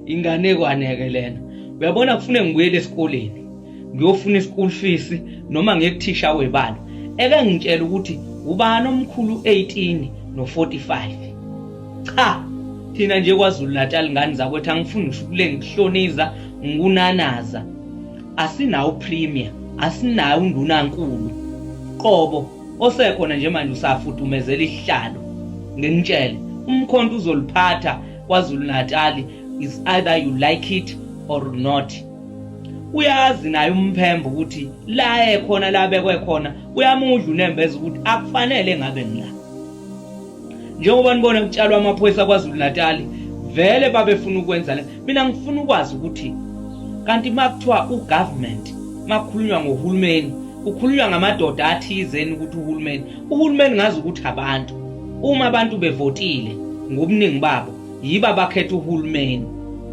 Inganekwane-ke lena. Uyabona kufune ngibuyele esikoleni ngiyofuna i-school fees noma ngiye kuthisha webalo eke ngitshela ukuthi ubani omkhulu 18 no-45. Cha, thina nje KwaZulu Natal ngani zakwethu, angifuni ngisho ukule ngikuhloniza ngikunanaza, asinawo premier, asinayo undunankulu qobo osekhona nje manje usafudumezela isihlalo. Nginitshele, umkhonto uzoliphatha KwaZulu Natal, is either you like it or not. Uyazi naye umphembo ukuthi la ekhona, la bekwe khona, uyamudla unembeza ukuthi akufanele ngabe ngila. Njengoba nibona kutshalwa amaphoyisa KwaZulu Natal, vele babefuna ukwenza le. Mina ngifuna ukwazi ukuthi kanti makuthiwa ugovernment, makukhulunywa ngohulumeni, kukhulunywa ngamadoda athizeni ukuthi uhulumeni, uhulumeni ngazi ukuthi abantu, uma abantu bevotile ngobuningi babo, yiba bakhetha uhulumeni.